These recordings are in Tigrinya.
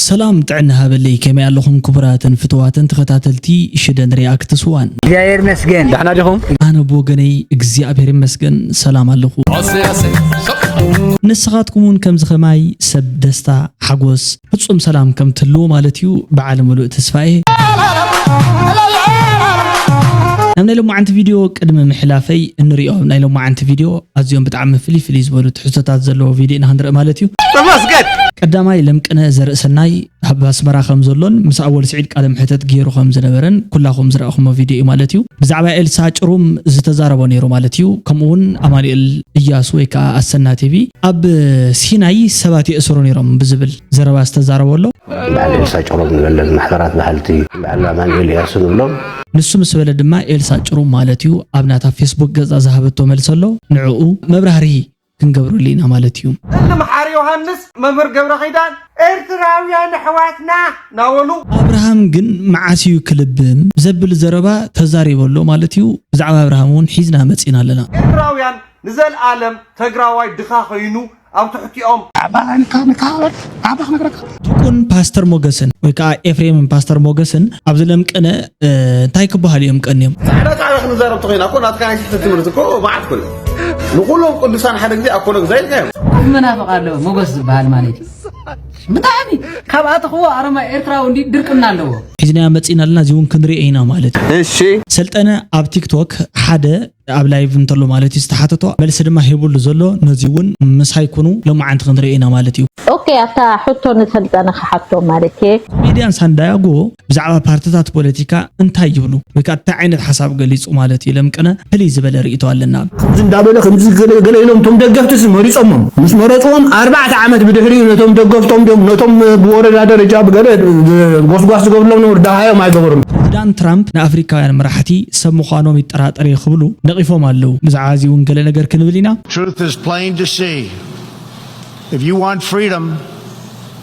ሰላም ጥዕና ሃበለይ፣ ከመይ ኣለኹም ክቡራትን ፍትዋትን ተኸታተልቲ ሽደን ሪኣክትስ ዋን? እግዚኣብሔር ይመስገን። ደሕና ዲኹም? ኣነ ብወገነይ እግዚኣብሔር ይመስገን ሰላም ኣለኹ። ንስኻትኩም እውን ከምዚ ኸማይ ሰብ ደስታ፣ ሓጎስ፣ ፍጹም ሰላም ከም ትህልዎ ማለት እዩ። በዓል ምሉእ ተስፋ እየ። ናብ ናይ ሎማዓንቲ ቪድዮ ቅድሚ ምሕላፈይ እንሪኦ ናይ ሎማዓንቲ ቪድዮ ኣዝዮም ብጣዕሚ ፍልይ ፍልይ ዝበሉ ትሕዝቶታት ዘለዎ ቪድዮ ኢና ክንርኢ ማለት እዩ። ተመስገን! ቀዳማይ ለምቅነ ዘርእሰናይ ኣብ ኣስመራ ከም ዘሎን ምስ ኣወል ስዒድ ቃለ ምሕተት ገይሩ ከም ዝነበረን ኩላኹም ዝረኣኹሞ ቪድዮ እዩ ማለት እዩ። ብዛዕባ ኤልሳ ጭሩም ዝተዛረቦ ነይሩ ማለት እዩ። ከምኡ እውን ኣማኑኤል እያሱ ወይ ከዓ ኣሰና ቲቪ ኣብ ሲናይ ሰባት የእስሩ ነይሮም ብዝብል ዘረባ ዝተዛረቦ ኣሎ። በዓል ኤልሳ ጭሩም ንበለን ማሕበራት በዓልቲ በዓል ኣማኑኤል እያሱ ንብሎም። ንሱ ምስ በለ ድማ ኤልሳ ጭሩም ማለት እዩ ኣብ ናታ ፌስቡክ ገጻ ዝሃበቶ መልሲ ኣሎ። ንዕኡ መብራህርሂ ክንገብረሉ ኢና ማለት እዩ። እሊ መሓሪ ዮሃንስ፣ መምህር ገብረ ኪዳን፣ ኤርትራውያን ኣሕዋትና ናበሉ። ኣብርሃም ግን መዓስ እዩ ክልብም ዘብል ዘረባ ተዛሪቡ ኣሎ ማለት እዩ። ብዛዕባ ኣብርሃም እውን ሒዝና መጺና ኣለና። ኤርትራውያን ንዘልኣለም ትግራዋይ ድኻ ኮይኑ ኣብ ትሕቲኦም። ኣባ ንካ ንካ ኣባ ክነግረካ። ዲቁን ፓስተር ሞገስን ወይ ከዓ ኤፍሬምን ፓስተር ሞገስን ኣብዚ ለምቅነ፣ እ፣ እንታይ ክበሃሉ እዮም ቀንዮም? ጻዕዳ ጻዕዳ ክንዛረብ ተኾይና እኮ ናትካ ናይ ስሕተት ትምህርቲ እኮ መዓት ኩሉ። ንኹሎም ቅዱሳን ሓደ ግዜ ኣኮነ ግዛ ኢልካዮም። መናፍቕ ኣሎ ሞገስ ዝበሃል ማለት እዩ። ብጣዕሚ ካብ ኣተኽዎ ኣረማ ኤርትራዊ እንዲ ድርቅና ኣለዎ። ሒዝናዮ መጺና ኣለና፣ እዚ እውን ክንሪኦ ኢና ማለት እዩ። እሺ። ሰልጠነ ኣብ ቲክቶክ ሓደ ኣብ ላይቭ እንተሎ ማለት እዩ ዝተሓተቶ መልሲ ድማ ሂቡሉ ዘሎ። ነዚ እውን ምሳይ ኩኑ ሎማዓንቲ ክንሪኦ ኢና ማለት እዩ። ኦኬ፣ ኣብታ ሕቶ ንሰልጠነ ክሓቶ ማለት እየ። ኮሜድያን ሳንዳያጎ ብዛዕባ ፓርትታት ፖለቲካ እንታይ ይብሉ ወይ ከዓ እንታይ ዓይነት ሓሳብ ገሊጹ ማለት እዩ? ለምቅነ ፍልይ ዝበለ ርእይቶ ኣለና። ከምዚ እንዳበለ ከምዚ ገለ ገለ ኢሎም እቶም ደገፍቲ ሲ መሪጾሞም። ምስ መረጽዎም ኣርባዕተ ዓመት ብድሕሪኡ ነቶም ደገፍቶም ዶም ነቶም ብወረዳ ደረጃ ብገለ ጎስጓስ ዝገብርሎም ነበሩ፣ ደሃዮም ኣይገበሩን። ፕሬዚዳንት ትራምፕ ንኣፍሪካውያን መራሕቲ ሰብ ምዃኖም ይጠራጠር እየ ክብሉ ነቒፎም ኣለዉ። ብዛዕባ እዚ እውን ገለ ነገር ክንብል ኢና። Truth is plain to see. If you want freedom,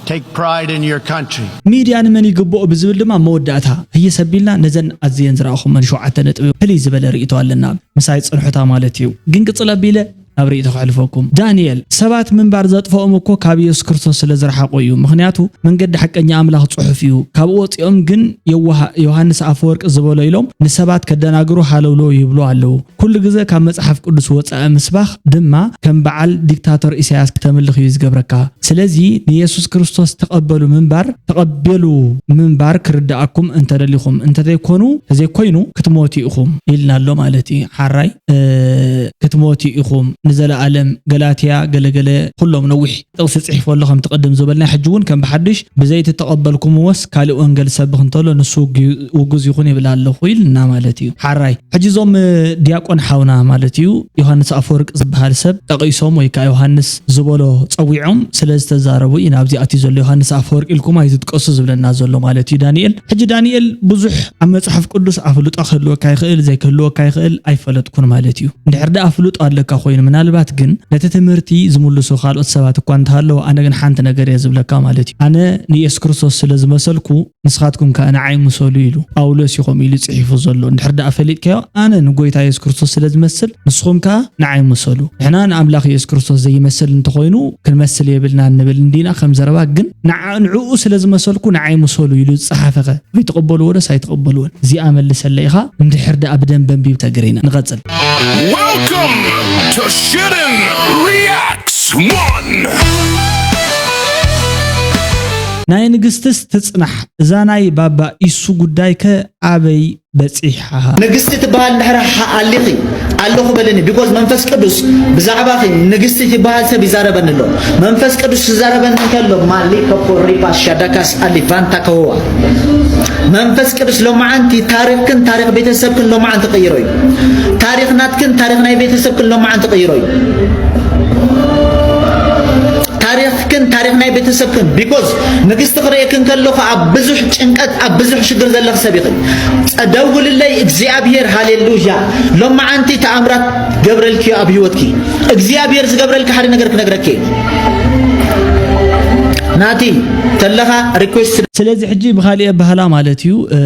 take pride in your country. ሚድያ ንመን ይግብኦ ብዝብል ድማ መወዳእታ ህይስ ኣቢልና ነዘን ኣዝየን ዝረኣኹመን ሸውዓተ ነጥቢ ፍልይ ዝበለ ርእይቶ ኣለና። ምሳይ ጽንሑታ ማለት እዩ። ግን ቅጽል ኣቢለ ናብ ርእይቶ ከሕልፈኩም። ዳንኤል፣ ሰባት ምንባር ዘጥፍኦም እኮ ካብ ኢየሱስ ክርስቶስ ስለ ዝረሓቑ እዩ። ምኽንያቱ መንገዲ ሓቀኛ ኣምላኽ ጽሑፍ እዩ። ካብኡ ወጺኦም ግን የዋሃ-፣ ዮሃንስ ኣፈወርቂ ዝበሎ ኢሎም ንሰባት ከደናግሩ ሃለውለው ይብሉ ኣለዉ። ኩሉ ግዘ ካብ መጽሓፍ ቅዱስ ወጻኢ ምስባኽ ድማ ከም በዓል ዲክታቶር ኢሳያስ ክተምልኽ እዩ ዝገብረካ። ስለዚ ንየሱስ ክርስቶስ ተቐበሉ ምንባር፣ ተቐበሉ ምንባር ክርድኣኩም እንተደሊኹም፣ እንተዘይኮኑ፣ እንተዘይኮይኑ ክትሞቱ ኢኹም ኢልና ኣሎ ማለት እዩ። ሓራይ፣ እ፣ ክትሞቱ ኢኹም ንዘለኣለም። ገላትያ ገለገለ ኩሎም ነዊሕ ጥቕሲ ጽሒፉ ኣሎ። ከምቲ ቅድም ዝበልና ሕጂ እውን ከም ብሓድሽ ብዘይቲ ተቐበልኩምዎስ ካልእ ወንጌል ዝሰብኽ እንተሎ ንሱ ውግ-፣ ውጉዝ ይኹን ይብል ኣለኹ ኢልና ማለት እዩ። ሓራይ ሕጂ እዞም፣ እ፣ ዲያቆን ሓውና ማለት እዩ ዮሃንስ ኣፈወርቅ ዝበሃል ሰብ ጠቒሶም ወይ ከዓ ዮሃንስ ዝበሎ ጸዊዖም ስለ ዝተዛረቡ እዩ ናብዚ ኣትዩ ዘሎ። ዮሃንስ ኣፈወርቅ ኢልኩም ኣይትጥቀሱ ዝብለና ዘሎ ማለት እዩ ዳንኤል። ሕጂ ዳንኤል ብዙሕ ኣብ መጽሓፍ ቅዱስ ኣፍልጦ ክህልወካ ይኽእል ዘይክህልወካ ይኽእል ኣይፈለጥኩን ማለት እዩ። እንድሕር ደኣ ኣፍልጦ ኣለካ ኮይኑ ምናልባት ግን ነቲ ትምህርቲ ዝምልሱ ካልኦት ሰባት እኳ እንተሃለዉ ኣነ ግን ሓንቲ ነገር እየ ዝብለካ ማለት እዩ። ኣነ ንየሱስ ክርስቶስ ስለ ዝመሰልኩ ንስኻትኩም ከኣ ንዓይ ምሰሉ ኢሉ ጳውሎስ እዩ ከምኡ ኢሉ ጽሒፉ ዘሎ። እንድሕር ደኣ ፈሊጥካዮ ኣነ ንጎይታ የሱስ ክርስቶስ ስለ ዝመስል ንስኹም ከኣ ንዓይ ምሰሉ። ንሕና ንኣምላኽ የሱስ ክርስቶስ ዘይመስል እንተኾይኑ ክንመስል የብልናን ንብል እንዲና ከም ዘረባ ግን ንዓ-፣ ንዕኡ ስለ ዝመሰልኩ ንዓይ ምሰሉ ኢሉ ዝጸሓፈኸ ኣይትቕበልዎ ዶስ ኣይትቕበልዎን? እዚኣ መልሰለይ ኢኻ እንድሕር ደኣ ብደንቢ ኣንቢብ ተግርይና። ንቐጽል። Welcome to Shootin' Reacts One። ናይ ንግስትስ ትጽናሕ፣ እዛ ናይ ባባ ኢሱ ጉዳይከ ኣበይ በጺሓ? ንግስቲ ትበሃል እንድሕር ሓ-፣ ኣሊኺ ኣለኹ በልኒ። ቢኮዝ መንፈስ ቅዱስ ብዛዕባኺ ንግስቲ ትበሃል ሰብ ይዛረበኒ ኣሎ። መንፈስ ቅዱስ ዝዛረበኒ እንከሎ ማሊ ከፖ ሪፓስ ሻዳካስ ኣሊ ቫንታ ከወዋ። መንፈስ ቅዱስ ሎማዓንቲ ታሪኽክን ታሪኽ ቤተሰብክን ሎማዓንቲ ቀይሮ እዩ። ታሪኽ ናትክን ታሪኽ ናይ ቤተሰብክን ሎማዓንቲ ቀይሮ እዩ። ታሪኽክን ታሪኽ ናይ ቤተሰብክን። ቢኮዝ ንግስቲ ክርእየክን ከለኹ ኣብ ብዙሕ ጭንቀት ኣብ ብዙሕ ሽግር ዘለኽ ሰብ ኢኺ። ጸ-፣ ደውልለይ እግዚኣብሔር ሃሌሉያ። ሎማዓንቲ ተኣምራት ገብረልኪ ኣብ ህይወትኪ። እግዚኣብሔር ዝገብረልኪ ሓደ ነገር ክነግረኪ እየ። ናቲ ተለኻ ሪኩዌስት ስለዚ ሕጂ ብኻሊእ ኣበሃላ ማለት እዩ፣ እ፣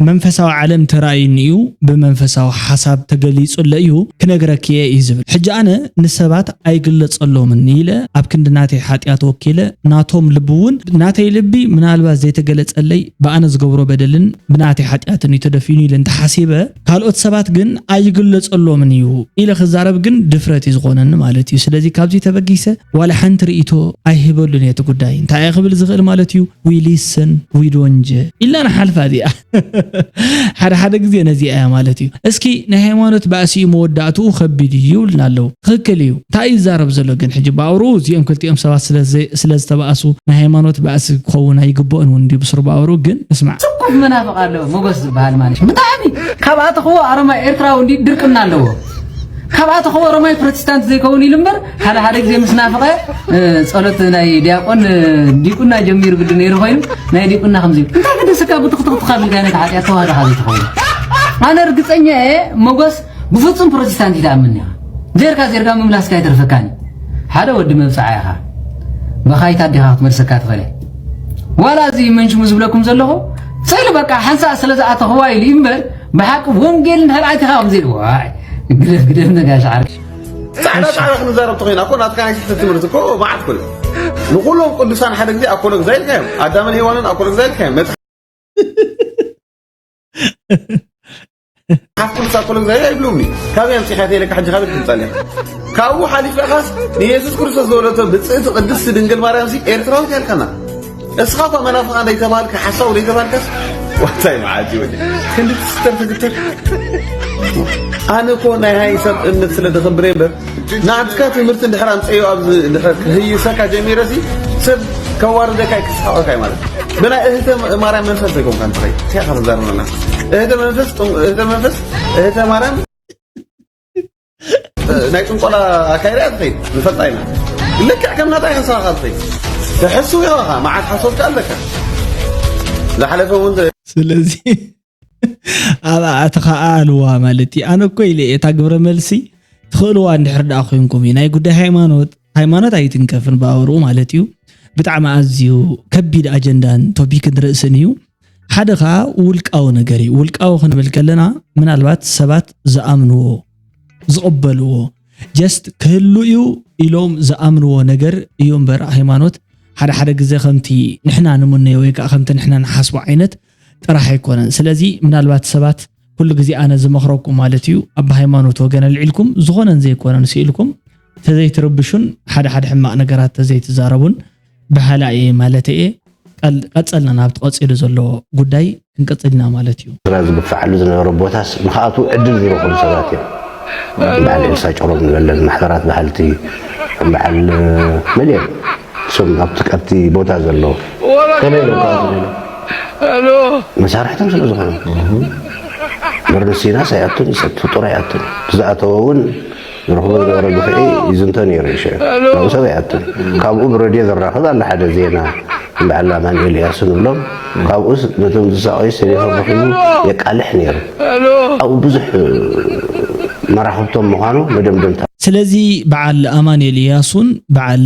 መንፈሳዊ ዓለም ተራእዩኒ እዩ፣ ብመንፈሳዊ ሓሳብ ተገሊጹለ እዩ፣ ክነግረኪ እየ እዩ ዝብል። ሕጂ ኣነ ንሰባት ኣይግለጸሎምን ኢለ ኣብ ክንዲ ናተይ ሓጢኣት ወኪለ፣ ናቶም ልቢ እውን፣ ናተይ ልቢ ምናልባት ዘይተገለጸለይ ብኣነ ዝገብሮ በደልን ብናተይ ሓጢኣትን እዩ ተደፊኑ ኢለ እንተሓሲበ፣ ካልኦት ሰባት ግን ኣይግለጸሎምን እዩ ኢለ ክዛረብ ግን ድፍረት እዩ ዝኾነኒ ማለት እዩ። ስለዚ ካብዚ ተበጊሰ ዋላ ሓንቲ ርእይቶ ኣይህበሉን እየ እቲ ጉዳይ። እንታይ እየ ክብል ዝኽእል ማለት እዩ? We listen, we don't judge ኢልና ንሓልፋ እዚኣ። ሓደ ሓደ ግዜ ነዚኣ እያ ማለት እዩ። እስኪ ናይ ሃይማኖት ባእሲ እዩ መወዳእትኡ ከቢድ እዩ ይብሉና ኣለዉ። ትኽክል እዩ። እንታይ እዩ ይዛረብ ዘሎ ግን ሕጂ ብኣውርኡ እዚኦም ክልቲኦም ሰባት ስለ ዘ-፣ ስለ ዝተባእሱ ናይ ሃይማኖት ባእሲ ክኸውን ኣይግብኦን እውን እንዲ ብስሩ ብኣውርኡ ግን እስማዕ። ስኩፍ መናፍቕ ኣሎ ሞገስ ዝበሃል ማለት እዩ። ብጣዕሚ ካብ ኣተኽዎ ኣሮማይ ኤርትራዊ እንዲ ድርቅና ኣለዎ። ካብ ኣተኽዎ ኣሮማይ ፕሮቴስታንት ዘይከውን ኢሉ እምበር ሓደ ሓደ ግዜ ምስ ናፍቐ፣ እ፣ ጸሎት ናይ ዲያቆን፣ እ፣ ዲቁና ጀሚሩ ግዲ ነይሩ ኮይኑ ናይ ዲቁና ከምዚ እዩ። እንታይ ክደስካ ብትኽትኽትኻ ቢልካ ነቲ ሓጢኣት ተዋህዶ ካብ ዘይትኸውን። ኣነ ርግጸኛ እየ ሞገስ ብፍጹም ፕሮቴስታንት ይትኣምን ኢኻ። ዜርካ ዜርካ ምምላስካ ኣይተርፈካን። ሓደ ወዲ መብጽዓ ኢኻ። ብኻይታ ኣዴኻ ክትመልሰካ ትኽእል እያ። ዋላ እዚ መንሽሙ ዝብለኩም ዘለኹ ስእሊ በቃ ሓንሳእ ስለ ዝኣተኽዋ ኢሉ እዩ እምበር ብሓቂ ወንጌል እንድሕር ኣይትኻ ከምዚ ኢልዎ። ኣይ፣ ግደፍ፣ ግደፍ ነጋሽ ዓርኪ። ጻዕዳ ጻዕዳ ክንዛረብ ተኾይና እኮ ናትካ ናይ ስሕተት ትምህርቲ እኮ መዓት እኮ እዩ። ንኹሎም ቅዱሳን ሓደ ግዜ ኣኮሎ ግዛ ኢልካዮም። ኣዳምን ሄዋንን ኣኮሎ ግዛ ኢልካዮም። መጽሓፍ ቅዱስ ኣኮሎ ግዛ ኣይብሉምኒ። ካበይ ኣምጺእካ ተይለካ ሕጂ ካበይ ትምጻልያ? ካብኡ ሓሊፍካስ ንየሱስ ክርስቶስ ዝወለደቶ ብጽእቲ ቅድስቲ ድንግል ማርያምሲ ኤርትራዊት ያልካና። እስኻ እኳ መናፍቓ ዘይተባልካ፣ ሓሳዊ ዘይተባልካስ ዋታይ መዓት እዩ ወዲ። ክንዲ ትስተር ትግትር። ኣነ እኮ ናይ ሃይ ሰብ እምነት ስለ ዘኽብር እየ እምበር፣ ናትካ ትምህርቲ እንድሕር ኣምፀዮ ኣብዚ እንድሕር ክህይሰካ ጀሚረሲ ሰብ ከዋርደካ እዩ ክስሓቐካ እዩ ማለት እዩ። ብናይ እህተ ማርያም መንፈስ ዘይኮንካ ንትኸይ እንታይ ኢኻ ትዛረበና? እህተ መንፈስ ጥም-፣ እህተ መንፈስ እህተ ማርያም እ፣ ናይ ጥንቆላ ኣካይዳ እያ ትኸይድ ንፈልጣ ኢና። ልክዕ ከም ናታ ኢኻ ንስኻ ትኸይድ። ትሕስው ኢኻ፣ መዓት ሓሶት ከኣ ኣለካ። ዝሓለፈ እውን ተ- ስለዚ ኣብ ኣእትኻ ኣልዋ ማለት እዩ። ኣነ እኮ ኢለ እየ፣ እታ ግብረ መልሲ ትኽእልዋ እንድሕር ደኣ ኮይንኩም እዩ። ናይ ጉዳይ ሃይማኖት፣ ሃይማኖት ኣይትንከፍን ብኣውርኡ ማለት እዩ። ብጣዕሚ ኣዝዩ ከቢድ ኣጀንዳን ቶፒክን ርእስን እዩ። ሓደ ኸኣ ውልቃዊ ነገር እዩ። ውልቃዊ ክንብል ከለና ምናልባት ሰባት ዝኣምንዎ፣ ዝቕበልዎ፣ just ክህሉ እዩ ኢሎም ዝኣምንዎ ነገር እዩ እምበር ሃይማኖት ሓደ ሓደ ግዜ ከምቲ ንሕና ንምነዮ ወይ ከኣ ከምቲ ንሕና ንሓስቦ ዓይነት ጥራሕ ኣይኮነን። ስለዚ ምናልባት ሰባት ኩሉ ግዜ ኣነ ዝመኽረኩም ማለት እዩ፣ ኣብ ሃይማኖት ወገን ኣልዒልኩም ዝኾነን ዘይኮነን ስኢልኩም ተዘይትርብሹን ሓደ ሓደ ሕማቕ ነገራት ተዘይትዛረቡን በሃላይ እየ ማለት እየ። ቀል-፣ ቀጸልና ናብቲ ቀጺሉ ዘሎ ጉዳይ ክንቀጽል ኢና ማለት እዩ። ስራ ዝግፍዓሉ ዝነበረ ቦታስ ንኽኣትዉ ዕድል ዝረኸቡ ሰባት እዮም። በዓል ኤልሳ ጭሮም ዝበለን ማሕበራት በሃልቲ፣ በዓል መን እዮም? እሶም ኣብቲ፣ ኣብቲ ቦታ ዘለዉ ከመይ ኢሎም ክኣትዉ ኢሎም? መሳርሕቶም ስለ ዝኾኑ። በርንሲናስ ኣይኣቱን፣ ይሰጥ ፍጡር ኣይኣቱን። ዝኣተወ እውን ዝረኽቦ ዝነበረ ግፍዒ ይዝንቶ ነይሩ እዩ ሽዑ። ናብኡ ሰብ ኣይኣቱን። ካብኡ ብሬድዮ ዝራኸብ ኣሎ ሓደ ዜና፣ በዓል ኣማኑኤል እያሱ ንብሎም። ካብኡስ ነቶም ዝሳቐዩ ሰሊሆም ረኺቡ የቃልሕ ነይሩ። ኣብኡ ብዙሕ መራኽብቶም ምዃኑ መደምደምታ። ስለዚ በዓል ኣማኑኤል እያሱን በዓል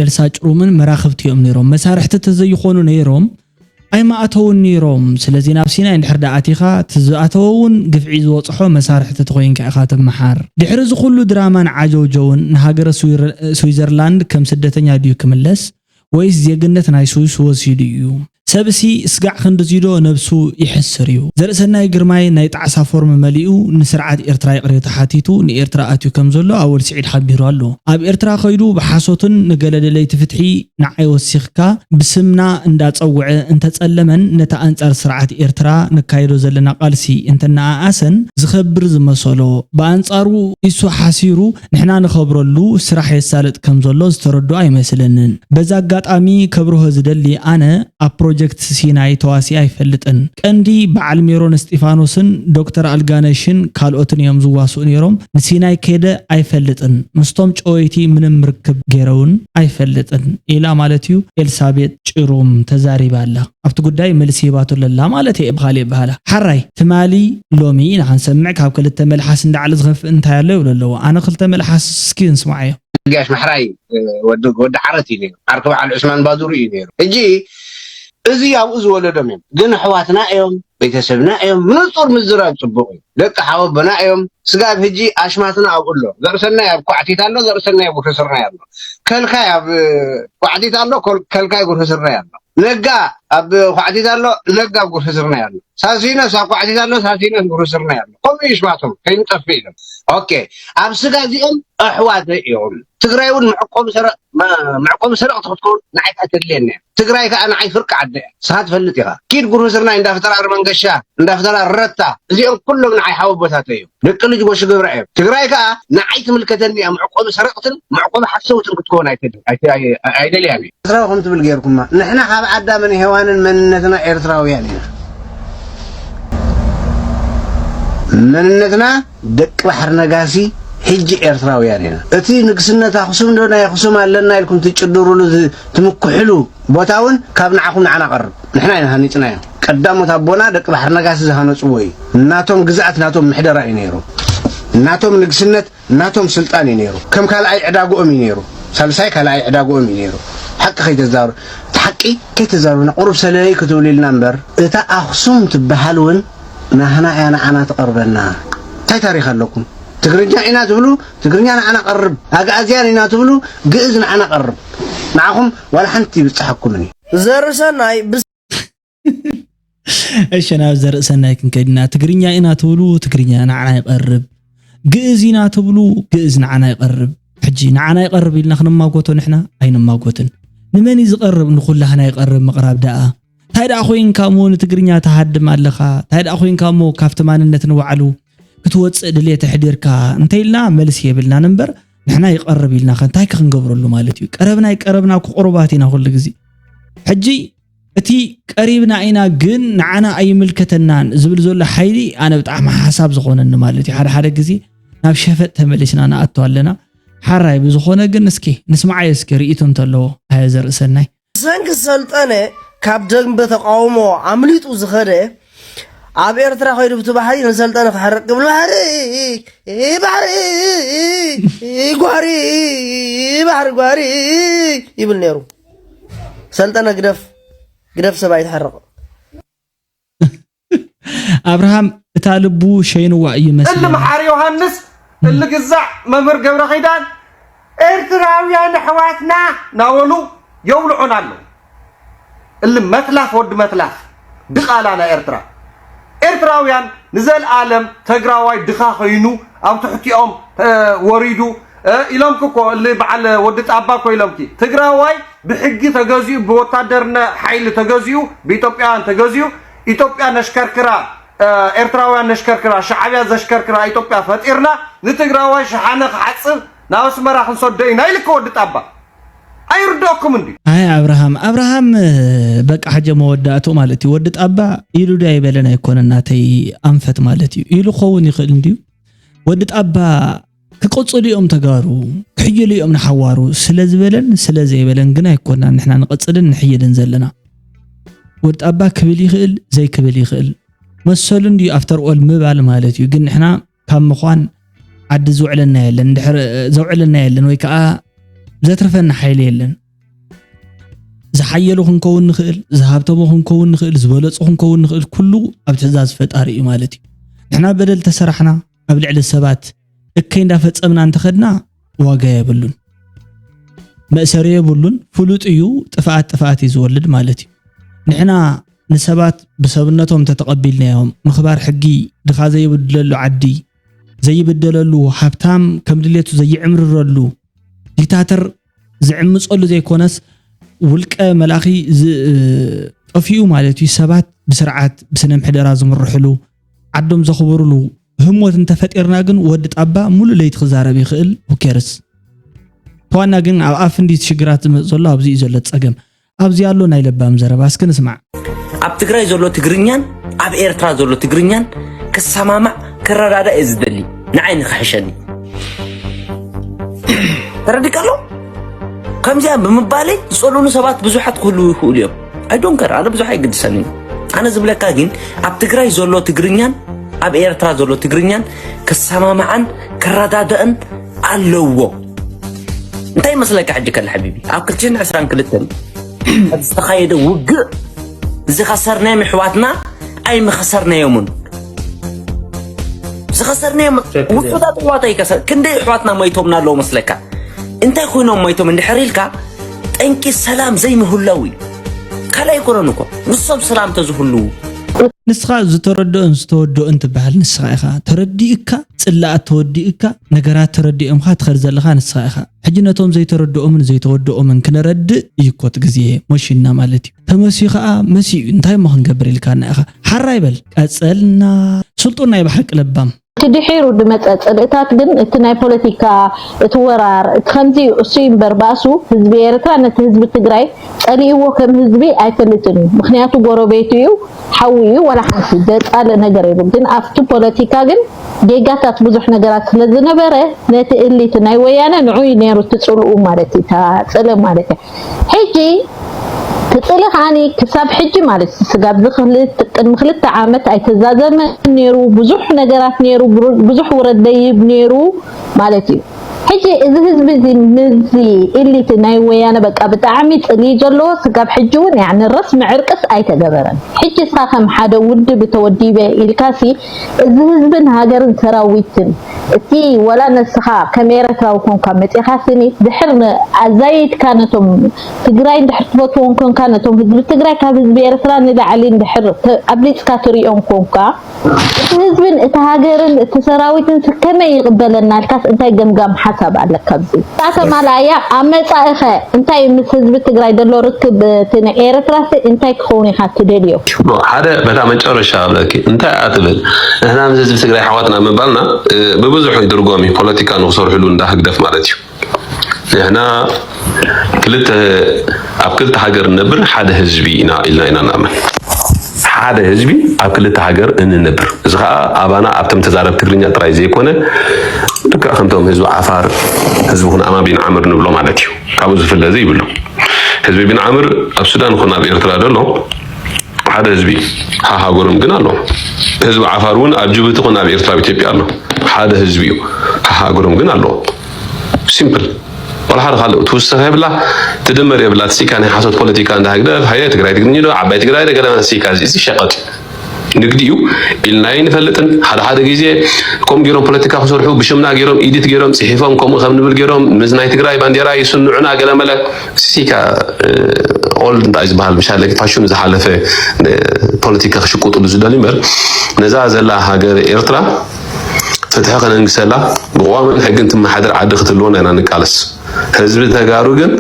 ኤልሳ ጭሩምን መራኽብቲ እዮም ነይሮም። መሳርሕቲ ተዘይኾኑ ነይሮም፣ ኣይምኣተውን ነይሮም። ስለዚ ናብ ሲናይ እንድሕር ደኣ ኣቲኻ፣ እቲ ዝኣተወ እውን ግፍዒ ዝበጽሖ መሳርሒ ተተኾይንካ ኢኻ ትመሓር። ድሕሪ እዚ ኩሉ ድራማን ዓጀውጀውን፣ ንሃገረ ስዊር-፣ ስዊዘርላንድ ከም ስደተኛ ድዩ ክምለስ? ወይስ ዜግነት ናይ ስዊስ ወሲዱ እዩ? ሰብሲ ስጋዕ ክንድዚዶ ነብሱ ይሕስር እዩ። ዘርእሰናይ ግርማይ ናይ ጣዕሳ ፎርም መሊኡ ንስርዓት ኤርትራ ይቕሬታ ሓቲቱ ንኤርትራ ኣትዩ ከም ዘሎ ኣወል ስዒድ ሓቢሩ ኣሎ። ኣብ ኤርትራ ከይዱ ብሓሶትን ንገለ ደለይቲ ፍትሒ ንዓይ ወሲኽካ ብስምና እንዳጸውዐ እንተጸለመን ነቲ ኣንጻር ስርዓት ኤርትራ ነካይዶ ዘለና ቃልሲ እንተነኣኣሰን ዝኸብር ዝመሰሎ፣ ብኣንጻሩ ኢሱ ሓሲሩ ንሕና ንኸብረሉ ስራሕ የሳልጥ ከም ዘሎ ዝተረድኦ ኣይመስለንን። በዚ ኣጋጣሚ ከብርሆ ዝደሊ ኣነ ኣብ ፕሮጀክት ሲናይ ተዋሲኤ ኣይፈልጥን። ቀንዲ በዓል ሜሮን እስጢፋኖስን ዶክተር ኣልጋነሽን ካልኦትን እዮም ዝዋስኡ ነይሮም። ንሲናይ ከይደ ኣይፈልጥን። ምስቶም ጨወይቲ ምንም ርክብ ገይረ እውን ኣይፈልጥን ኢላ ማለት እዩ ኤልሳቤጥ ጭሩም ተዛሪባ ኣላ። ኣብቲ ጉዳይ መልሲ ሂባቶ ለላ ማለት እየ ብኻልእ ኣበሃህላ። ሓራይ ትማሊ ሎሚ ኢና ክንሰምዕ ካብ ክልተ መልሓስ እንዳዓለ ዝኸፍእ እንታይ ኣሎ ይብሉ ኣለዉ። ኣነ ክልተ መልሓስ እስኪ ንስማዓዮ። ጋሽ ማሕራይ፣ እ፣ ወዲ፣ ወዲ ዓረት እዩ ነይሩ። ዓርኪ በዓል ዑስማን ባዱሪ እዩ ነይሩ። ሕጂ እዚ ኣብኡ ዝወለዶም እዮም። ግን ኣሕዋትና እዮም፣ ቤተሰብና እዮም። ምንጹር ምዝራብ ጽቡቕ እዩ። ደቂ ሓወቦና እዮም። ስጋብ ሕጂ ኣሽማትና ኣብኡ ኣሎ። ዘርእሰናይ ኣብ ኳዕቲት ኣሎ፣ ዘርእሰናይ ኣብ ጉርህስርናይ ኣሎ። ከልካይ ኣብ ኳዕቲት ኣሎ፣ ከል-፣ ከልካይ ጉርህስርናይ ኣሎ። ነጋ ኣብ ኳዕቲት ኣሎ፣ ነጋ ኣብ ጉርህስርናይ ኣሎ። ሳሲኖስ ኣብ ኳዕቲት ኣሎ፣ ሳሲኖስ ጉርህስርናይ ኣሎ። ከምኡ እዩ ኣሽማቶም፣ ከይንጠፍእ ኢሎም። ኦኬ፣ ኣብ ስጋ እዚኦም ኣሕዋተይ እዮም። ትግራይ እውን መዕቆቢ ሰረቕ-፣ መ-፣ መዕቆቢ ሰረቕቲ ክትከውን ንዓይ ከኣ ተድልየኒ እያ። ትግራይ ከኣ ንዓይ ፍርቂ ዓዲ እያ። ንስኻ ትፈልጥ ኢኻ። ኪድ ጉርህስርናይ እንዳፍጠራ መንገሻ፣ እንዳፍጠራ ረታ፣ እዚኦም ኩሎም ንዓይ ሓወቦታተይ እዮም። ደቂ ልጅ ጎሽ ገብረ እዮም። ትግራይ ከኣ ንዓይ ትምልከተኒ እያ። መዕቆቢ ሰረቕትን መዕቆቢ ሓሰውትን ክትከውን ኣይተድ-፣ ኣይተ-፣ ኣይ-፣ ኣይደልያን እየ። ኤርትራዊ ከም ትብል ጌርኩማ። ንሕና ካብ ኣዳምን ሄዋንን መንነትና ኤርትራውያን ኢና። መንነትና ደቂ ባሕሪ ነጋሲ ሕጂ ኤርትራውያን ኢና። እቲ ንግስነት ኣኽሱም ዶ ናይ ኣኽሱም ኣለና ኢልኩም ትጭድሩሉ ዝ-፣ ትምክሕሉ ቦታ እውን ካብ ንዓኹም ንዓና ቀርብ። ንሕና ኢና ሃኒጽናዮ። ቀዳሞት ኣቦና ደቂ ባሕሪ ነጋሲ ዝሃነጽዎ እዩ። ናቶም ግዝኣት ናቶም ምሕደራ እዩ ነይሩ። ናቶም ንግስነት ናቶም ስልጣን እዩ ነይሩ። ከም ካልኣይ ዕዳግኦም እዩ ነይሩ። ሳልሳይ ካልኣይ ዕዳግኦም እዩ ነይሩ። ሓቂ ከይተዛሩ-፣ እቲ ሓቂ ከይተዛሩና ቁሩብ ሰለለይ ክትብሉ ኢልና እምበር፣ እታ ኣኽሱም ትበሃል እውን ናህና እያ ንዓና ትቐርበና። እንታይ ታሪኽ ኣለኩም? ትግርኛ ኢና ትብሉ፣ ትግርኛ ንዓና ቀርብ። ኣግኣዝያን ኢና ትብሉ፣ ግእዝ ንዓና ቀርብ። ንዓኹም ዋላ ሓንቲ ይብጽሓኩምን እዩ። ዘርእሰናይ ብስ- እሺ፣ ናብ ዘርእሰናይ ክንከይድና። ትግርኛ ኢና ትብሉ፣ ትግርኛ ንዓና ይቐርብ። ግእዝ ኢና ትብሉ፣ ግእዝ ንዓና ይቐርብ። ሕጂ ንዓና ይቐርብ ኢልና ክንማጎቶ ንሕና ኣይንማጎትን። ንመን እዩ ዝቐርብ? ንኹላህና ይቐርብ ምቕራብ ደኣ። እንታይ ደኣ ኮይንካ እሞ ንትግርኛ ትሃድም ኣለኻ? እንታይ ደኣ ኮይንካ እሞ ካብቲ ማንነት ንባዕሉ ክትወፅእ ድሌት ኣሕዲርካ እንተኢልና መልሲ የብልናን እምበር ንሕና ይቐርብ ኢልና ከ እንታይ ከ ክንገብረሉ ማለት እዩ? ቀረብና ይቀረብና እኮ ቅሩባት ኢና ኩሉ ግዜ። ሕጂ እቲ ቀሪብና ኢና ግን ንዓና ኣይምልከተናን ዝብል ዘሎ ሓይሊ ኣነ ብጣዕሚ ሓሳብ ዝኾነኒ ማለት እዩ። ሓደ ሓደ ግዜ ናብ ሸፈጥ ተመሊስና ንኣቱ ኣለና። ሓራይ ብዝኾነ ግን እስኪ ንስማዓዮ እስኪ ርኢቶ እንተለዎ ኣየ ዘርእሰናይ። ብሰንኪ ሰልጠነ ካብ ደንበ ተቃውሞ ኣምሊጡ ዝኸደ ኣብ ኤርትራ ከይዱ ብቲ ባሕሪ ንሰልጠነ ክሕርቅ ክብል ባሕሪ ባሕሪ ጓሪ ባሕሪ ጓሪ ይብል ነይሩ። ሰልጠነ ግደፍ ግደፍ ሰብ ኣይትሕርቕ። ኣብርሃም እታ ልቡ ሸይንዋ እዩ መስለኒ። እል መሓሪ ዮሃንስ እል ግዛዕ መምህር ገብረ ኺዳን ኤርትራውያን ኣሕዋትና ናበሉ የውልዑና ኣለዉ። እል መትላፍ ወዲ መትላፍ ድቓላ ናይ ኤርትራ ኤርትራውያን ንዘልኣለም ተግራዋይ ድኻ ኸይኑ ኣብ ትሕቲኦም ወሪዱ ኢሎምኪ እኮ እል በዓል ወዲ ጣባ እኮ ኢሎምኪ ትግራዋይ ብሕጊ ተገዚኡ ብወታደርነ ሓይሊ ተገዚኡ ብኢትዮጵያውያን ተገዚኡ ኢትዮጵያ ነሽከርክራ ኤርትራውያን ነሽከርክራ ሻዕብያ ዘሽከርክራ ኢትዮጵያ ፈጢርና ንትግራዋይ ሸሓነ ክሓፅብ ናብ ኣስመራ ክንሰዶ ኢና ኢልኪ ወዲ ጣባ ኣይርደኩም እንዲ ኣይ ኣብርሃም ኣብርሃም በቃ ሕጀ መወዳእቱ ማለት እዩ ወዲ ጣባ ኢሉ ዶ ኣይበለን ኣይኮነ እናተይ ኣንፈት ማለት እዩ ኢሉ ኸውን ይኽእል እንድዩ ወዲ ጣባ ክቕጽሉ እዮም ተጋሩ ክሕይሉ እዮም ንሓዋሩ ስለ ዝበለን ስለ ዘይበለን ግን ኣይኮናን ንሕና ንቐጽልን ንሕይልን ዘለና ወዲ ጣባ ክብል ይኽእል ዘይክብል ይኽእል መሰሉ እንድዩ after all ምባል ማለት እዩ ግን ንሕና ካብ ምዃን ዓዲ ዝውዕለና የለን ድሕር ዘውዕለና የለን ወይ ከዓ ዘትርፈና ሓይሊ የለን ዝሓየሉ ክንከውን ንኽእል ዝሃብተሙ ክንከውን ንኽእል ዝበለፁ ክንከውን ንኽእል ኩሉ ኣብ ትእዛዝ ፈጣሪ እዩ ማለት እዩ ንሕና በደል ተሰራሕና ኣብ ልዕሊ ሰባት እከይ እንዳፈፀምና እንተኸድና ዋጋ የብሉን መእሰሪ የብሉን ፍሉጥ እዩ ጥፍኣት ጥፍኣት እዩ ዝወልድ ማለት እዩ ንሕና ንሰባት ብሰብነቶም እንተተቐቢልናዮም ምኽባር ሕጊ ድኻ ዘይብድለሉ ዓዲ ዘይብደለሉ ሃብታም ከም ድሌቱ ዘይዕምርረሉ ዲክታተር ዝዕምፀሉ ዘይኮነስ ውልቀ መላኺ ጠፊኡ ማለት እዩ ሰባት ብስርዓት ብስነ ምሕደራ ዝምርሕሉ ዓዶም ዘኽብርሉ ህሞት እንተፈጢርና ግን ወዲ ጣባ ሙሉእ ለይቲ ክዛረብ ይኽእል ሁኬርስ ተዋና ግን ኣብ ኣፍ እንዲ ሽግራት ዝመፅ ዘሎ ኣብዚ እዩ ዘሎ ፀገም ኣብዚ ኣሎ ናይ ለባም ዘረባ እስኪ ንስማዕ። ኣብ ትግራይ ዘሎ ትግርኛን ኣብ ኤርትራ ዘሎ ትግርኛን ክሰማማዕ ክረዳዳእ እየ ዝደሊ ንዓይ ንክሕሸኒ ተረዲካ ኣሎ ከምዚኣ ብምባለይ ዝፀልኡኒ ሰባት ብዙሓት ክህልዉ ይኽእሉ እዮም ኣይዶንከር ኣነ ብዙሕ ኣይግድሰኒ ኣነ ዝብለካ ግን ኣብ ትግራይ ዘሎ ትግርኛን ኣብ ኤርትራ ዘሎ ትግርኛን ክሰማማዓን ክረዳደእን ኣለዎ እንታይ ይመስለካ ሕጂ ከለ ሓቢቢ ኣብ ክልተ ሽሕን ዕስራን ክልተን ዝተኻየደ ውግእ ዝኸሰርናዮም ኣሕዋትና ኣይምኸሰርናዮምን። ዝኸሰርናዮም ውሑዳት ኣሕዋት ኣይከሰር ክንደይ ኣሕዋትና ሞይቶምና ኣለዉ መስለካ? እንታይ ኮይኖም ሞይቶም እንድሕር ኢልካ፣ ጠንቂ ሰላም ዘይምህላው እዩ። ካልእ ኣይኮነን እኮ፣ ንሶም ሰላም ተዝህልዉ። ንስኻ ዝተረድኦን ዝተወደኦን ትበሃል ንስኻ ኢኻ። ተረዲእካ፣ ጽላኣት ተወዲእካ፣ ነገራት ተረዲኦምኻ ትኸድ ዘለኻ ንስኻ ኢኻ። ሕጂ ነቶም ዘይተረድኦምን ዘይተወደኦምን ክነረድእ እዩ እኮ እቲ ግዜ መሽና ማለት እዩ። ተመስዩ ኸኣ መሲኡ እዩ። እንታይ እሞ ክንገብር ኢልካና ኢኻ? ሓራይ በል። ቀጸልና። ስልጡን ናይ ብሓቂ ለባም። እቲ ድሒሩ ድመጸ ጽልእታት ግን እቲ ናይ ፖለቲካ፣ እቲ ወራር፣ እቲ ከምዚ እዩ፣ እሱ እዩ እምበር ባእሱ ህዝቢ ኤርትራ ነቲ ህዝቢ ትግራይ ጸሊእዎ ከም ህዝቢ ኣይፈልጥን እዩ። ምኽንያቱ ጎረቤቱ እዩ፣ ሓዉ እዩ፣ ዋላ ሓንቲ ዘጻልእ ነገር የብሉን። ግን ኣብቲ ፖለቲካ ግን ጌጋታት ብዙሕ ነገራት ስለ ዝነበረ ነቲ እሊት ናይ ወያነ ንዑ እዩ ነይሩ እቲ ጽልኡ ማለት እዩ፣ እታ ጽልእ ማለት እዩ። ሕጂ እቲ ጽልእ ከዓኒ ክሳብ ሕጂ ማለት እዩ ስጋብ እዚ ክልተ ቅድሚ ክልተ ዓመት ኣይተዛዘመን ነይሩ፣ ብዙሕ ነገራት ነይሩ፣ ብሩ- ብዙሕ ውረድ ደይብ ነይሩ ማለት እዩ። ሕጂ እዚ ህዝቢ እዚ ምዚ ኢሊት ናይ ወያነ በቃ ብጣዕሚ ጽልኢ ዘለዎ ስጋብ ሕጂ እውን ያኒ ረስሚ ዕርቅስ ኣይተገበረን። ሕጂ እሳ ከም ሓደ ውድብ ተወዲበ ኢልካሲ እዚ ህዝብን ሃገርን ሰራዊትን እቲ ወላ ነስኻ ከም ኤረትራዊ ኮንካ መጺኻ ስኒ ድሕር ኣዛይድካ ነቶም ትግራይ እንድሕር ትፈትዎም ኮንካ ነቶም ህዝቢ ትግራይ ካብ ህዝቢ ኤርትራ ንላዕሊ እንድሕር ኣብሊጽካ ትሪኦም ኮንካ እቲ ህዝብን እቲ ሃገርን እቲ ሰራዊትን ከመይ ይቕበለና ኢልካስ እንታይ ገምጋም ሓሳብ ኣለካ ኣብዚ? ተማላያ ኣብ መጻኢኸ እንታይ ምስ ህዝቢ ትግራይ ዘሎ ርክብ እቲ ናይ ኤረትራሲ እንታይ ክኸውን ኢኻ ትደልዮ? ሓደ በታ መጨረሻ ብለኪ እንታይ እያ ትብል ንሕና ምስ ህዝቢ ትግራይ ኣሕዋትና ምባልና ብብዙሑ ይድርጎም እዩ ፖለቲካ ንክሰርሕሉ እንዳ ህግደፍ ማለት እዩ ንሕና ክልተ ኣብ ክልተ ሃገር ንነብር ሓደ ህዝቢ ኢና ኢልና ኢና ንኣምን ሓደ ህዝቢ ኣብ ክልተ ሃገር እንነብር እዚ ከዓ ኣባና ኣብቶም ተዛረብ ትግርኛ ጥራይ ዘይኮነ ልክዕ ከምቶም ህዝቢ ዓፋር ህዝቢ ኩናማ ቢንዓምር ንብሎ ማለት እዩ ካብኡ ዝፍለ ዘይብሉ ህዝቢ ቢንዓምር ኣብ ሱዳን ይኹን ኣብ ኤርትራ ዘሎ ሓደ ህዝቢ እዩ። ሃሃገሮም ግን ኣሎ። ህዝቢ ዓፋር እውን ኣብ ጅቡቲ ኮነ ኣብ ኤርትራ ኣብ ኢትዮጵያ ኣሎ። ሓደ ህዝቢ እዩ። ሃሃገሮም ግን ኣለዎ። ሲምፕል። ዋላ ሓደ ካልእ ትውስኽ የብላ፣ ትድመር የብላ። እቲ ሲካ ናይ ሓሶት ፖለቲካ እንዳ ህግደፍ፣ ሃየ ትግራይ ትግርኝ ዶ፣ ዓባይ ትግራይ ዶ፣ ገለ ማለት ሲካ እዚ እዚ ሸቐጥ እዩ። ንግዲ እዩ ኢልና ኣይንፈልጥን። ሓደ ሓደ ግዜ ከምኡ ገይሮም ፖለቲካ ክሰርሑ ብሽምና ገይሮም ኢዲት ገይሮም ፅሒፎም ከምኡ ከም ንብል ገይሮም ምስ ናይ ትግራይ ባንዴራ ይስንዑና ገለመለ ሲካ ኦልድ እንታይ ዝበሃል ብሻለ ፋሽኑ ዝሓለፈ ፖለቲካ ክሽቁጥሉ ዝደሊ እምበር ነዛ ዘላ ሃገር ኤርትራ ፍትሒ ከነንግሰላ ብቅዋምን ሕግን ትመሓደር ዓዲ ክትህልወና ኢና ንቃለስ። ህዝቢ ተጋሩ ግን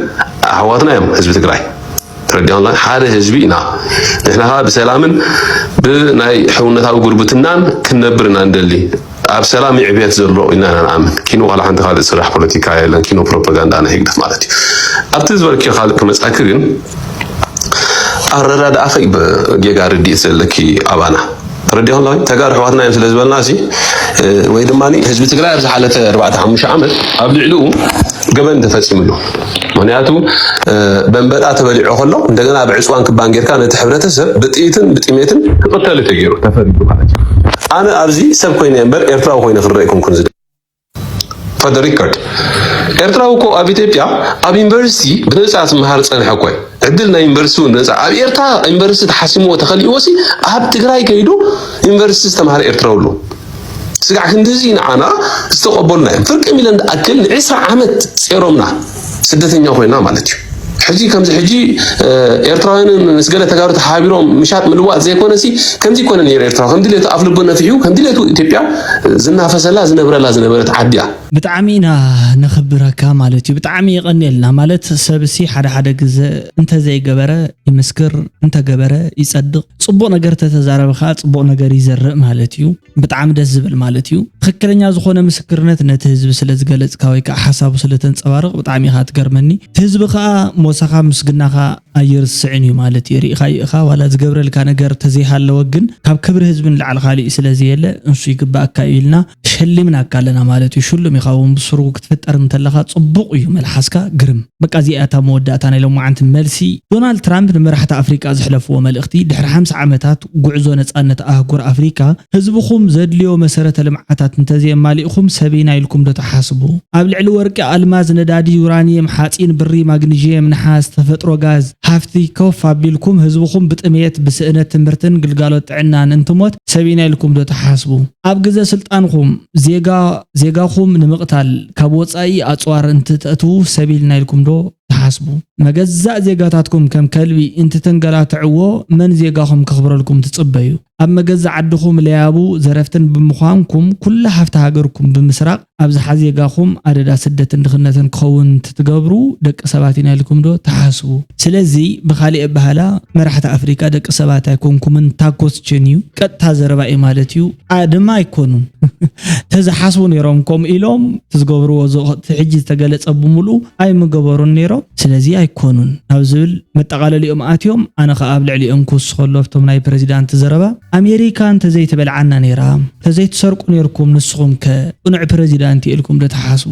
ኣሕዋትና እዮም ህዝቢ ትግራይ። ተረዲኦና ሓደ ህዝቢ ኢና ንሕና ከዓ ብሰላምን ብናይ ሕውነታዊ ጉርብትናን ክንነብር ኢና ንደሊ ኣብ ሰላም ይዕብየት ዘሎ ኢና ኢና ንኣምን ኪኖ ዋላ ሓንቲ ካልእ ስራሕ ፖለቲካ የለን ኪኖ ፕሮፓጋንዳ ናይ ህግደፍ ማለት እዩ ኣብቲ ዝበልኪ ካልእ ክመፃኪ ግን ኣረዳድኣኺ ጌጋ ርድኢት ዘለኪ ኣባና ተረዲኦና ተጋሩ ኣሕዋትና እዮም ስለ ዝበልና ሲ ወይ ድማ ህዝቢ ትግራይ ኣብ ዝሓለፈ ኣርባዕተ ሓሙሽተ ዓመት ኣብ ልዕሊኡ ገበን ተፈፂምሉ ምክንያቱ በንበጣ ተበሊዖ ከሎ እንደገና ብዕፅዋን ክባን ጌርካ ነቲ ሕብረተሰብ ብጥይትን ብጥሜትን ክቕተል ተገይሩ ተፈሪዱ ማለት እዩ ኣነ ኣብዚ ሰብ ኮይነ እምበር ኤርትራዊ ኮይነ ክረአ ኣይኮንኩን ዝደ for the record ኤርትራዊ እኮ ኣብ ኢትዮጵያ ኣብ ዩኒቨርሲቲ ብነፃ ዝመሃር ፀንሐ እኮ እዩ ዕድል ናይ ዩኒቨርሲቲ እውን ነፃ ኣብ ኤርትራ ዩኒቨርሲቲ ተሓሲምዎ ተኸሊእዎ ሲ ኣብ ትግራይ ከይዱ ዩኒቨርሲቲ ዝተምሃረ ኤርትራዊ ኣሎ ስጋዕ ክንድዚ ንዓና ዝተቐበሉና እዮም ፍርቂ ሚለን ዝኣክል ንዒስራ ዓመት ጼሮምና ስደተኛ ኮይና ማለት እዩ ሕጂ ከምዚ ሕጂ ኤርትራውያንን ምስ ገለ ተጋሩ ተሓቢሮም ምሻጥ ምልዋጥ ዘይኮነ ሲ ከምዚ ይኮነ ነይሩ ኤርትራ ከም ድሌቱ ኣፍ ልቡ ነፊሑ ከም ድሌቱ ኢትዮጵያ ዝናፈሰላ ዝነብረላ ዝነበረት ዓዲ እያ ብጣዕሚ ኢና ነኽብረካ ማለት እዩ። ብጣዕሚ የቐንየልና ማለት ሰብሲ ሓደ ሓደ ግዘ እንተዘይገበረ ይምስክር እንተገበረ ይፀድቕ። ፅቡቕ ነገር ተተዛረበ ከዓ ፅቡቕ ነገር ይዘርእ ማለት እዩ። ብጣዕሚ ደስ ዝብል ማለት እዩ። ትኽክለኛ ዝኾነ ምስክርነት ነቲ ህዝቢ ስለ ዝገለፅካ ወይ ከዓ ሓሳቡ ስለ ተንፀባርቕ ብጣዕሚ ኢኻ ትገርመኒ። እቲ ህዝቢ ከዓ ሞሳኻ ምስግናኻ ኣይርስዕን እዩ ማለት እዩ። ርኢኻዮ ኢኻ ዋላ ዝገብረልካ ነገር ተዘይሃለወ ግን ካብ ክብሪ ህዝቢ ንላዕሊ ካሊእ ስለ ዘየለ ንሱ ይግበኣካ እዩ ኢልና ሕሊምናካ ኣለና ማለት እዩ። ሽሉም ኢኻ እውን ብስሩ ክትፍጠር እንተለኻ ጽቡቕ እዩ መልሓስካ፣ ግርም። በቃ እዚኣ እታ መወዳእታ ናይ ሎማዓንቲ መልሲ ዶናልድ ትራምፕ ንመራሕቲ ኣፍሪቃ ዘሕለፍዎ መልእኽቲ። ድሕሪ ሓምሳ ዓመታት ጉዕዞ ነጻነት ኣህጉር ኣፍሪቃ ህዝብኹም ዘድልዮ መሰረተ ልምዓታት እንተዘየማሊእኹም ሰበይና ኢልኩም ዶ ትሓስቡ? ኣብ ልዕሊ ወርቂ፣ ኣልማዝ፣ ነዳዲ፣ ዩራኒየም፣ ሓጺን፣ ብሪ፣ ማግኒዥየም፣ ነሓስ፣ ተፈጥሮ ጋዝ፣ ሃፍቲ ኮፍ ኣቢልኩም ህዝብኹም ብጥሜት፣ ብስእነት ትምህርትን ግልጋሎት ጥዕናን እንትሞት ሰቢና ኢልኩም ዶ ትሓስቡ? ኣብ ግዘ ስልጣንኹም ዜጋ ዜጋኹም ንምቕታል ካብ ወጻኢ ኣጽዋር እንትተእትዉ ሰቢልና ኢልኩም ዶ ትሓስቡ? መገዛእ ዜጋታትኩም ከም ከልቢ እንትተንገላትዕዎ መን ዜጋኹም ከኽብረልኩም ትጽበዩ? ኣብ መገዛእ ዓድኹም ለያቡ ዘረፍትን ብምዃንኩም ኩሉ ሃፍቲ ሃገርኩም ብምስራቕ ኣብዝሓ ዜጋኹም ኣደዳ ስደትን ድኽነትን ክኸውን እንትትገብሩ ደቂ ሰባት ኢና ኢልኩም ዶ ትሓስቡ? ስለዚ ብኻሊእ ኣበሃላ መራሕቲ ኣፍሪቃ ደቂ ሰባት ኣይኮንኩምን፣ ታኮስ ችን እዩ። ቀጥታ ዘረባ እዩ ማለት እዩ። ኣ ድማ ኣይኮኑን። ተዝሓስቡ ነይሮም ከምኡ ኢሎም ትዝገብርዎ ዝ- እቲ ሕጂ ዝተገለጸ ብምሉኡ ኣይምገበሩን ነይሮም። ስለዚ ኣይኮኑን ናብ ዝብል መጠቓለሊኦም ኣትዮም። ኣነ ኸኣ ኣብ ልዕሊኦም ክውስኸሉ ኣብቶም ናይ ፕሬዚዳንት ዘረባ ኣሜሪካ እንተዘይትበልዓና ነይራ፣ እንተዘይትሰርቁ ነይርኩም ንስኹም ከ ቅኑዕ ፕሬዚዳንት እዩ ኢልኩም ዶ ትሓስቡ?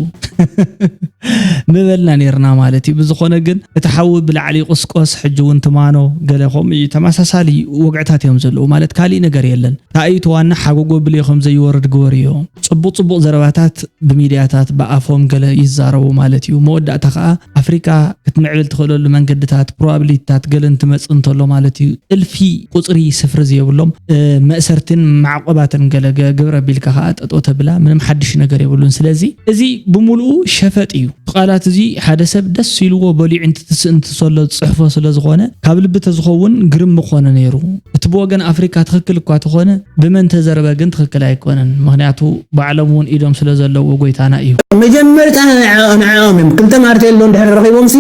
ምበልና ነይርና ማለት እዩ። ብዝኾነ ግን እቲ ሓዊ ብላዕሊ ይቕስቆስ፣ ሕጂ እውን ትማኖ ገለ ከምኡ እዩ። ተመሳሳሊ ወግዕታት እዮም ዘለዉ ማለት ካሊእ ነገር የለን። እንታይ እዩ እቲ ዋና ሓጎጎ ብልዮ ከም ዘይወርድ ግበርዮ። ጽቡቕ ጽቡቕ ዘረባታት ብሚድያታት ብኣፎም ገለ ይዛረቡ ማለት እዩ። መወዳእታ ከኣ ኣፍሪቃ ክትምዕብል ትኽእለሉ መንገድታት ፕሮባብሊቲታት ገለ እንትመጽእ እንተሎ ማለት እዩ። እልፊ ቁጽሪ ስፍሪ ዘየብሎም እ፣ መእሰርትን ማዕቆባትን ገለ ገ- ግብረ ቢልካ ከኣ ጠጦ ተብላ ምንም ሓድሽ ነገር የብሉን። ስለዚ እዚ ብምሉኡ ሸፈጥ እዩ። እቲ ቃላት እዚ ሓደ ሰብ ደስ ኢልዎ በሊዑ እንትትስእ እንትሰሎ ዝጽሕፎ ስለ ዝኾነ ካብ ልቢ ተዝኸውን ግርም ምኾነ ነይሩ። እቲ ብወገን ኣፍሪካ ትኽክል እኳ ተኾነ ብመን ተዘረበ ግን ትኽክል ኣይኮነን። ምኽንያቱ ባዕሎም እውን ኢዶም ስለ ዘለዎ ጎይታና እዩ። መጀመርታ ንዐ- ንዐኦም እዮም ክልተ ማርቴሎ እንድሕር ረኺቦምሲ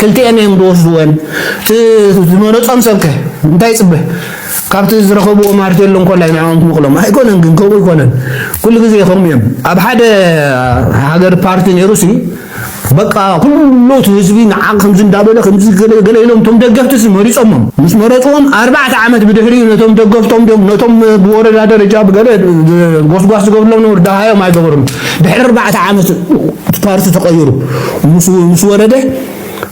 ክልቲኤን እዮም ዝወስድወን። እቲ ዝመረፆም ሰብከ እንታይ ይፅበ? ካብቲ ዝረኸብዎ ማርቴሎ እንኮላይ ንዕኦም ክምቕሎም ኣይኮነን። ግን ከምኡ ኣይኮነን። ኩሉ ግዜ ከምኡ እዮም። ኣብ ሓደ ሃገር ፓርቲ ነይሩ ሲ በቃ ኩሉ እቲ ህዝቢ ንዓ ከምዚ እንዳበለ ከምዚ ገለ ገለ ኢሎም እቶም ደገፍቲ ሲ መሪፆሞም። ምስ መረፅዎም ኣርባዕተ ዓመት ብድሕሪኡ ነቶም ደገፍቶም ድዮም ነቶም ብወረዳ ደረጃ ብገለ ጎስጓስ ዝገብርሎም ነበሩ። ደሃዮም ኣይገበሩን። ድሕሪ ኣርባዕተ ዓመት እቲ ፓርቲ ተቐይሩ ምስ ምስ ወረደ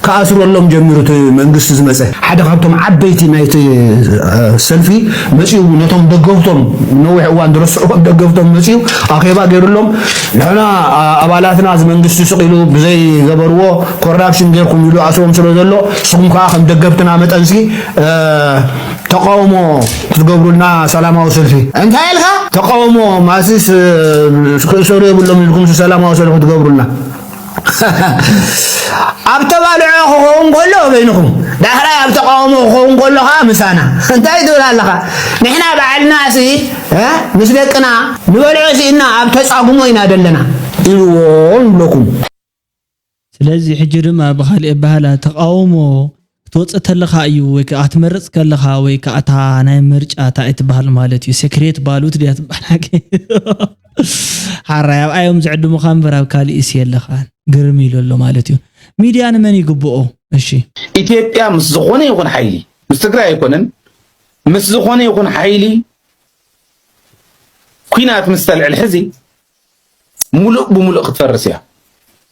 ክኣስረሎም ጀሚሩ እቲ መንግስቲ ዝመፀ ሓደ ካብቶም ዓበይቲ ናይቲ ሰልፊ መፂኡ ነቶም ደገፍቶም ነዊሕ እዋን ዝረስዕዎም ደገፍቶም መፂኡ ኣኼባ ገይሩሎም ንሕና ኣባላትና እዚ መንግስቲ ስቕ ኢሉ ብዘይገበርዎ ኮራፕሽን ገይርኩም ኢሉ ኣስሮም ስለ ዘሎ ንስኹም ከዓ ከም ደገፍትና መጠንሲ ተቃውሞ ክትገብሩልና ሰላማዊ ሰልፊ እንታይ ኢልካ ተቃውሞ ማስስ ክእሰሩ የብሎም ኢልኩም ሰላማዊ ሰልፊ ክትገብሩልና ኣብ ተባልዖ ክኸውን ከሎ በይንኹም ዳሕራይ ኣብ ተቃውሞ ክኸውን ከሎ ከዓ ምሳና እንታይ ትብል ኣለኻ ንሕና ባዕልና ሲ ምስ ደቅና ንበልዖ ሲእና ኣብ ተፃጉሞ ኢና ዘለና ኢልዎ ንብለኩም ስለዚ ሕጂ ድማ ብኻሊእ ኣበሃህላ ተቓውሞ ክትወፅእ ተለኻ እዩ ወይ ከዓ ክትመርፅ ከለኻ ወይ ከዓ እታ ናይ ምርጫ እንታይ ትበሃል ማለት እዩ ሴክሬት ባሉት ድያ ትበሃል ሓቂ ሓራይ ኣብኣ እዮም ዝዕድሙኻ እምበር ኣብ ካሊእስ የለኻን ግርም ኢሉ ኣሎ ማለት እዩ ሚድያ ንመን ይግብኦ እሺ ኢትዮጵያ ምስ ዝኾነ ይኹን ሓይሊ ምስ ትግራይ ኣይኮነን ምስ ዝኾነ ይኹን ሓይሊ ኲናት ምስ ተልዕል ሕዚ ሙሉእ ብሙሉእ ክትፈርስ እያ።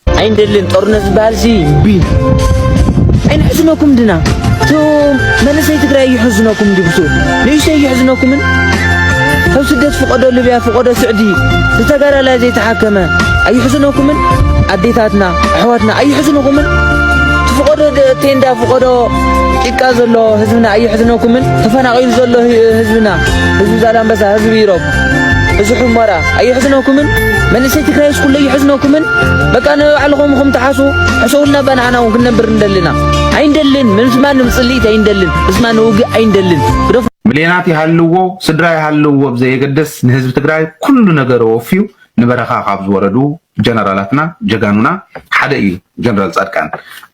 ኣይንደልን ጦርነት ዝበሃል ሲ እምቢ ኣይንሕዝነኩም ድና እቶም መንእሰይ ትግራይ ይሕዝነኩም ድብሱ ንእሽተይ ይሕዝነኩምን ካብ ስደት ፍቆዶ ሊብያ ፍቆዶ ስዕዲ ዝተጋዳላይ ዘይተሓከመ ኣይሕዝነኩምን ኣዴታትና ኣሕዋትና ኣይሕዝንኹምን ትፍቆዶ ቴንዳ ፍቆዶ ጭቃ ዘሎ ህዝብና ኣየሕዝነኩምን ተፈናቒሉ ዘሎ ህዝብና ህዝቢ ዛላምበሳ ህዝቢ ኢሮብ እዚ ሑመራ ኣየሕዝነኩምን መንእሰይ ትግራይስ ኩሎ ኣየሕዝነኩምን በቃ ንባዕልኹም ኹም ትሓሱ ሕሰውልና እባ ንዓና እውን ክንነብር እንደልና ኣይንደልን ምስማን ንምፅልኢት ኣይንደልን ምስማን ንውግእ ኣይንደልን ግደፉ ሚልዮናት ይሃልዎ ስድራ ይሃልዎ ብዘየገድስ ንህዝቢ ትግራይ ኩሉ ነገሩ ኣወፍዩ ንበረኻ ካብ ዝወረዱ ጀነራላትና ጀጋኑና ሓደ እዩ ጀነራል ፃድቃን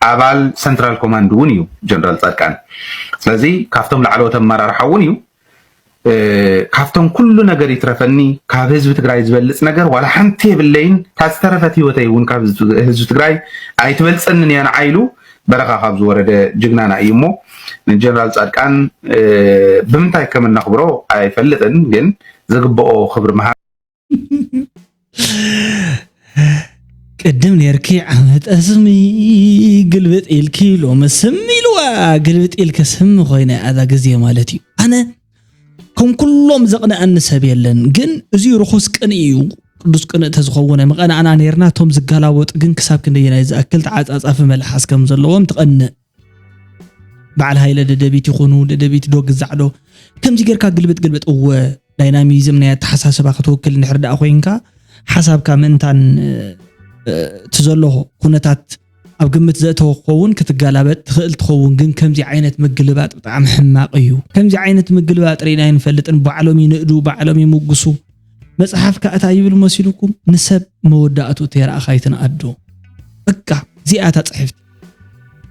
ኣባል ሰንትራል ኮማንድ እውን እዩ ጀነራል ፃድቃን ስለዚ ካብቶም ላዕለዎት ኣመራርሓ እውን እዩ ካብቶም ኩሉ ነገር ይትረፈኒ ካብ ህዝቢ ትግራይ ዝበልፅ ነገር ዋላ ሓንቲ የብለይን እታ ዝተረፈት ህይወተይ እውን ካብ ህዝቢ ትግራይ ኣይትበልፀንን እያ ንዓ ኢሉ በረኻ ካብ ዝወረደ ጅግናና እዩ እሞ ንጀነራል ፃድቃን ብምንታይ ከም እነኽብሮ ኣይፈልጥን ግን ዝግብኦ ክብሪ ምሃብ ቅድም ኔርኪ ዓመጠ ስሚ ግልብጥ ኢልኪ ሎሚ ስም ኢልዋ። ግልብጥ ኢልከ ስም ኮይነ ኣዛ ግዜ ማለት እዩ። ኣነ ከም ኩሎም ዘቕንኣኒ ሰብ የለን፣ ግን እዚ ርኹስ ቅንኢ እዩ። ቅዱስ ቅንኢ ተዝኸውን ምቐናእና ኔርና። እቶም ዝገላወጡ ግን ክሳብ ክንደየናይ ዝኣክል ተዓጻጻፊ መልሓስ ከም ዘለዎም ትቐንእ። በዓል ሃይለ ደደቢት ይኹኑ፣ ደደቢት ዶ ግዛዕ ዶ፣ ከምዚ ጌርካ ግልብጥ ግልብጥ። እወ፣ ዳይናሚዝም ናይ ኣተሓሳስባ ክትወክል እንድሕር ደኣ ኮይንካ፣ ሓሳብካ ምእንታን እቲ ዘሎ ኩነታት ኣብ ግምት ዘእተወ ክኸውን ክትገላበጥ ትኽእል ትኸውን። ግን ከምዚ ዓይነት ምግልባጥ ብጣዕሚ ሕማቕ እዩ። ከምዚ ዓይነት ምግልባጥ ርኢና ኣይንፈልጥን። ባዕሎም ይንእዱ፣ ባዕሎም ይምጉሱ። መጽሓፍ ከኣ እንታይ ይብል መሲልኩም? ንሰብ መወዳእቱ ተይረኣኻ ኣይትንኣዶ። በቃ እዚኣ እታ ጽሕፍቲ።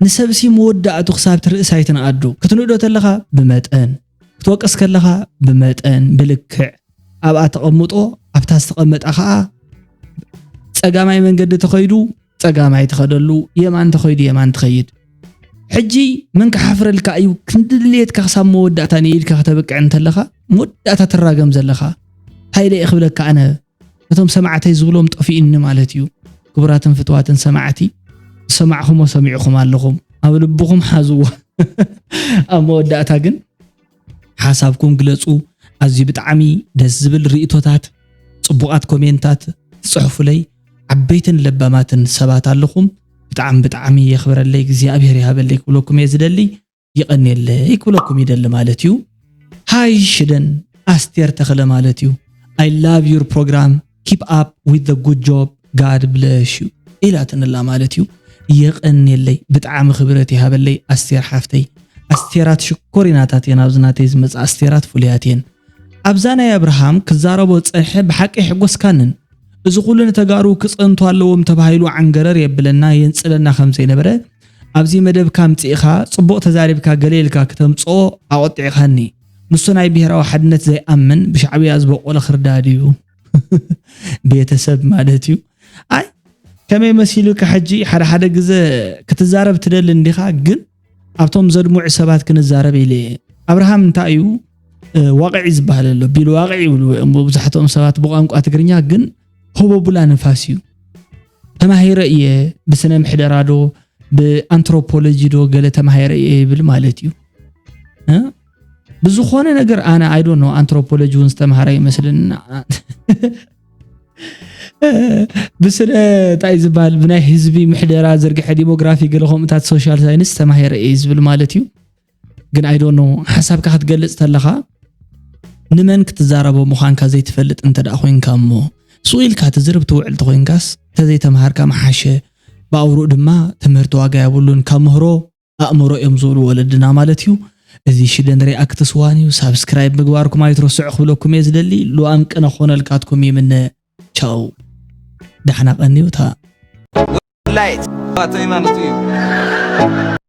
ንሰብሲ መወዳእቱ ክሳብ ትርእስ ኣይትንኣዶ። ክትንእዶ ተለኻ ብመጠን፣ ክትወቅስ ከለኻ ብመጠን፣ ብልክዕ ኣብኣ ተቐምጦ። ኣብታ ዝተቐመጣ ኸኣ ጸጋማይ መንገዲ ተኸይዱ ጸጋማይ ትኸደሉ፣ የማን ተኸይዱ የማን ትኸይድ። ሕጂ መን ክሓፍረልካ እዩ? ክንዲ ድልየትካ ክሳብ መወዳእታ ንኢድካ ከተብቅዕ እንተለኻ፣ መወዳእታ ትራገም ዘለኻ። ሃይለ እየ ክብለካ ኣነ፣ ነቶም ሰማዕተይ ዝብሎም ጠፊኡኒ ማለት እዩ። ክቡራትን ፍትዋትን ሰማዕቲ፣ ዝሰማዕኹሞ ሰሚዕኹም ኣለኹም፣ ኣብ ልብኹም ሓዝዎ። ኣብ መወዳእታ ግን ሓሳብኩም ግለጹ። ኣዝዩ ብጣዕሚ ደስ ዝብል ርእይቶታት፣ ጽቡቓት ኮሜንታት ትጽሕፉለይ ዓበይትን ለባማትን ሰባት ኣለኹም። ብጣዕሚ ብጣዕሚ የኽብረለይ፣ እግዚኣብሔር ይሃበለይ ክብለኩም እየ ዝደሊ። ይቐንየለይ ክብለኩም ይደሊ ማለት እዩ። ሃይ ሽደን፣ ኣስቴር ተኽለ ማለት እዩ። I love your program, keep up with the good job, God bless you ኢላትንላ ማለት እዩ። የቐንየለይ፣ ብጣዕሚ ክብረት ይሃበለይ ኣስቴር ሓፍተይ። ኣስቴራት ሽኮሪናታት እየን፣ ኣብዚ ናተይ ዝመጻ ኣስቴራት ፍሉያት እየን። ኣብዛ ናይ ኣብርሃም ክዛረቦ ዝጸንሐ ብሓቂ የሕጎስካንን። እዚ ኩሉ ንተጋሩ ክጸንቱ ኣለዎም ተባሂሉ ዓንገረር የብለና የንጽለና ከም ዘይነበረ ኣብዚ መደብካ ኣምጺእኻ ጽቡቕ ተዛሪብካ ገለ ኢልካ ክተምጽኦ ኣቖጢዕካኒ። ንሱ ናይ ብሄራዊ ሓድነት ዘይኣምን ብሻዕብያ ዝበቆለ ክርዳድ እዩ። ቤተሰብ ማለት እዩ። ኣይ ከመይ መሲሉካ ሕጂ ሓደ ሓደ ግዘ ክትዛረብ ትደሊ እንዲኻ፣ ግን ኣብቶም ዘድምዑ ሰባት ክንዛረብ ኢለ እየ። ኣብርሃም እንታይ እዩ፣ እ፣ ዋቕዒ ዝበሃል ኣሎ፣ ቢል ዋቕዒ ይብልዎ እዮም መብዛሕትኦም ሰባት ብቋንቋ ትግርኛ። ግን ህቦቡላ ንፋስ እዩ። ተማሂረ እየ ብስነ ምሕደራ ዶ ብኣንትሮፖሎጂ ዶ ገለ ተማሂረ እየ ይብል ማለት እዩ። እ? ብዝኾነ ነገር ኣነ I don't know፣ ኣንትሮፖሎጂ እውን ዝተምሃረ ይመስልን። ብስነ እንታይ ዝበሃል ብናይ ህዝቢ ምሕደራ ዝርግሐ ዲሞግራፊ ገለ ከምኡታት ሶሻል ሳይንስ ተማሂረ እየ ዝብል ማለት እዩ። ግን I don't know፣ ሓሳብካ ክትገልጽ ተለኻ ንመን ክትዛረቦ ምዃንካ ዘይትፈልጥ እንተ ደኣ ኮይንካ እሞ ስቕ ኢልካ ትዝርብ ትውዕል ተኾይንካስ እንተዘይተምሃርካ ምሓሸ። ብኣውርኡ ድማ ትምህርቲ ዋጋ የብሉን፣ ካብ ምህሮ ኣእምሮ እዮም ዝብሉ ወለድና ማለት እዩ። እዚ ሽደን ሪኣክትስ ዋን እዩ። ሳብስክራይብ ምግባርኩም ኣይትረስዑ ክብለኩም እየ ዝደሊ። ልዋም ቅነ ክኾነልካትኩም ይምነ። ቻው፣ ዳሕና ቀንዩ። እታ ላይት ኣቶ ይማን ስቱዲዮ